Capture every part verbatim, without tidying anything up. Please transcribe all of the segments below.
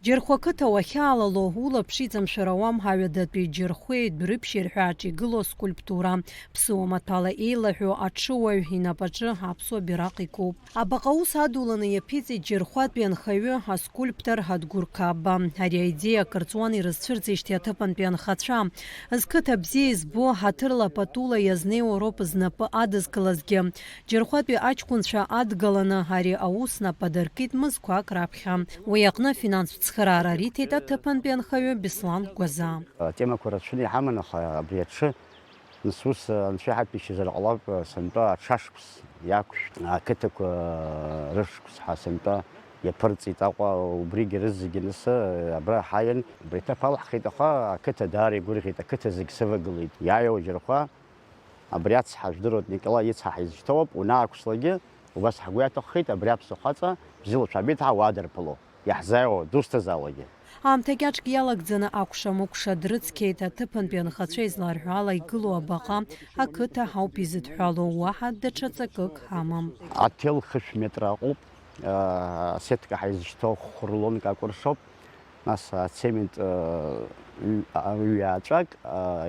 Џьырхәа қыҭа уахьаалало, улаԥш иҵамшәар ауам ҳаҩадатәи Џьырхәеи Дәрыԥшьи рҳәааҿ игылоу аскульптура. Ԥсыуа маҭәала еилаҳәоу аҽыуаҩ инапаҿы аԥсуа бираҟ икуп. Абаҟа аус адуланы иаԥиҵеит Џьырхәатәи анхаҩы, аскульптор Адгәыр Қапба. Ари аидеиа акыр ҵуан ирызцәырҵижьҭеи аҭыԥантәи анхацәа. Зқыҭа бзиа избо, ҳаҭырла патула иазнеиуа роуп знапы адызкылазгьы. Џьырхәатәи аҷкәынцәа адгаланы ари аус нап адыркит мызқәак раԥхьа. Уи аҟны афинанстә цхыраара риҭеит аҭыԥантәи анхаҩы Беслан Гәаза. Атемақәа рацәаны иҳаман, аха абри аҽы, нас ус анцәа иҳаҭәеишьазар ҟалап, сынтәа аҽашықәс иақәшәт ақыҭақәа рышықәс ҳәа сынтәа иаԥырҵит Аҟәа, убригьы рызегьы нас абра ҳаиан, абри аҭыԥ алаҳхит, аха ақыҭа даара игәырӷьеит, ақыҭа зегь сывагылеит. Иааиуа Џьырхәа, абри ацҳа, жәдыруеит, Николаи ицҳа ҳизышьҭоуп, уанаақәслакгьы убас ҳгәы иаҭаххеит, абри аԥсуа хаҵа бзиала шәаабеит ҳәа уадырԥало, иаҳзааиуа, дусҭазаалакгьы. Аамҭа кьаҿк иалагӡаны акәша-мыкәша дрыцқьеит, аҭыԥантәи анхацәа изларҳәо ала игылоу абаҟа ақыҭа ҳауп изыдҳәалоу, уаҳа даҽа ҵакык ҳамам. Аҭел хышә метра аҟоуп, асетка ҳаизышьҭоу хә-рулонк акәыршоуп, нас ацемент, ҩ-, ҩ-, ҩаҵәак,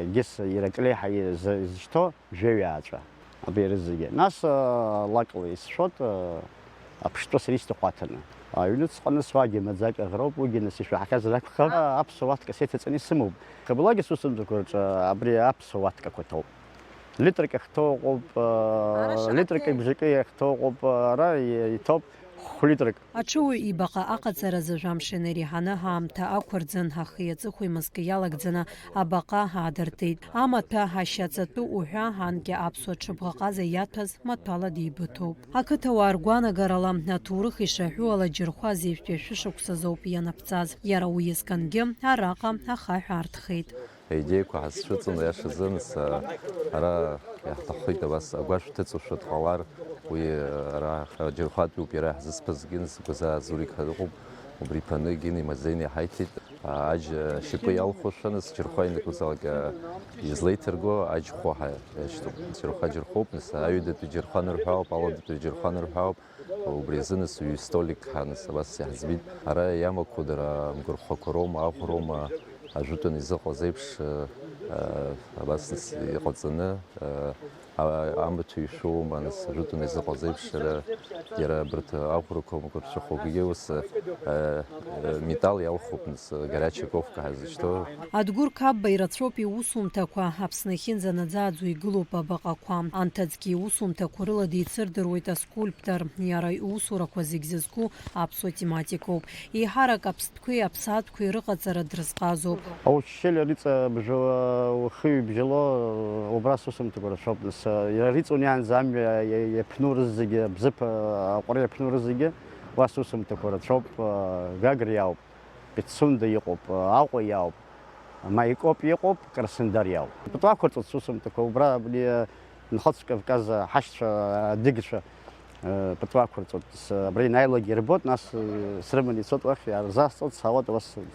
егьыс Ираклеи ҳәа изы-, изышьҭоу жәаҩа ааҵәа, абри рызегьы. Нас, а, лакла исшәот, а, аԥштәы сара исҭаху аҭаны. Аҩныҵҟа нас уагьы маӡак аӷроуп, уигьы нас ишәаҳахьазар акәхап. А, аԥсуа уаткас еиҭаҵаны исымоуп. Хыблагьы сусумҭақәа рҿы абри аԥсуа уаткақәа ҭоуп. Литрак иахьҭоу ыҟоуп, а, литрак ибжакы иахьҭоу ыҟоуп, а, ара и-, иҭоуп хә-литрак. Аҽыуаҩ ибаҟа аҟаҵаразы жәамш инареиҳаны ҳаамҭа ақәырӡын, ахи аҵыхәеи мызкы иалагӡаны абаҟа аадыртит. Амаҭәа ашьаҵатәы уҳәа анкьа аԥсуа ҽыбӷаҟаза иаҭәаз маҭәала деибыҭоуп. Ақыҭауаа ргәаанагарала, аҭоурых ишаҳәо ала, Џьырхәа зежәтәи ашәышықәсазоуп ианаԥҵаз. Иара уи иазкынгьы араҟа ахаҳә аартхеит. Аидеиақәа ҳазцәыҵын, аиашазы, нас, а, ара иаҳҭаххеит абас агәашә ҭыҵушәа дҟалар, уи, а, ара Џьырхәатәиуп иара иаҳзысԥазгьы, нас Гәазаа Зурик ҳәа дыҟоуп, убри иԥаны Гени Мазени иҳаиҭеит. А, аџь-, ашьапы иалхушәа, нас Џьырхәа ианакәызаалак, а, излеиҭарго аџьхәа ҳәа иашьҭоуп. Џьырхәа Џьырхәоуп, нас аҩадатәи Џьырхәа анырҳәаауп, ауадатәи Џьырхәа анырҳәаауп. Убри азы нас ҩ-столик ҳәа нас абас иаҳӡбеит. Ара иамақәоу дара амгәырхәақәа роума, аӷә роума, ажәытәан изыҟаз еиԥш, э, э, абас нас иҟаҵаны, э, а-, амаҭәа ишәоума, нас ажәытәан изыҟаз еиԥш, ара, иара абарҭ аӷәрақәа, амгәырцәахәқәагьы ус, э, э, металл иалхуп, нас горячая ковка ҳәа зышьҭоу. Адгәыр Қапба ирацәоуп иусумҭақәа. Аԥсны ахьынӡанаӡааӡо игылоуп абаҟақәа. Анҭыҵгьы иусумҭақәа рыла деицырдыруеит аскульптор. Иара иусурақәа зегь зызку аԥсуа тематикоуп. Еиҳарак аԥстәқәеи аԥсаатәқәеи рыҟаҵара дрызҟазоуп. Ауччелиа риҵабжьо, ухы ҩбжьало, убра сусумҭақәа рацәоуп, нас, иара риҵон иаанӡа амҩа иа-, иаԥну рызегьы, Бзыԥ аҟәара иаԥну рызегьы, уа сусумҭақәа рацәоуп, Гагра иауп, Пицунда иҟоуп, Аҟәа иауп, Маикоп иҟоуп, Краснодар иауп. Пату ақәырҵоит сусумҭақәа, убра абни, Нхыҵ Кавказ ҳашьцәа, адыгцәа, э, пату ақәырҵоит. С-, абра ианааилакгьы ирбоит, нас, э, срыманы ицоит уахь, иаарзаасҵоит, саауеит, уа сцоит.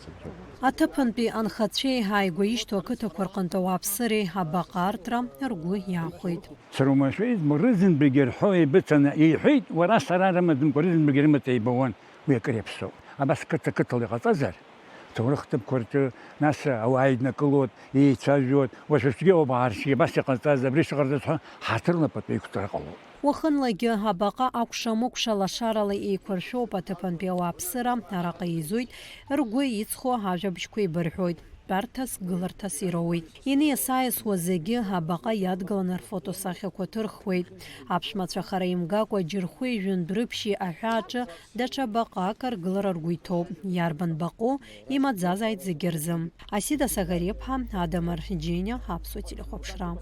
Аҭыԥантәи анхацәеи ааигәа ишьҭоу ақыҭақәа рҟынтә ауааԥсыреи абаҟа аартра ргәы иахәеит. Сара уамашәа избо рызынтәыгьы рҳәо еибыҭаны иҳәеит, уара сара рымаӡамкәа рызынтәыгьы рымаҵ еибауан, уи акыр иаԥсоуп. Абас қыҭа-қыҭала иҟаҵазар, ҭоурых ҭыԥқәа рҿы, нас ауаа еиднакылоит, еицәажәоит, уажәшьҭгьы ауаа рҿы абас иҟарҵаз, абри шыҟарҵаз ҳәа ҳаҭырла пату иқәҵара ҟалоит. Уахынлагьы абаҟа акәша-мыкәша лашарала еиқәыршәоуп, аҭыԥантәи ауааԥсыра араҟа еизоит, ргәы иҵхо ажәабжьқәа еибырҳәоит, тәарҭас, гыларҭас ироуеит. Иниасааиасуа зегьы абаҟа иадгыланы рфотосахьақәа ҭырхуеит. Аԥшәмацәа хара имгакәа Џьырхәеи Жәындәрыԥшьи аҳәааҿы даҽа баҟак аргылара ргәы иҭоуп. Иарбан баҟоу имаӡазааит зегьы рзы. Асида Сагариаԥҳа, Адамыр Џьениа, Аԥсуа телехәаԥшра.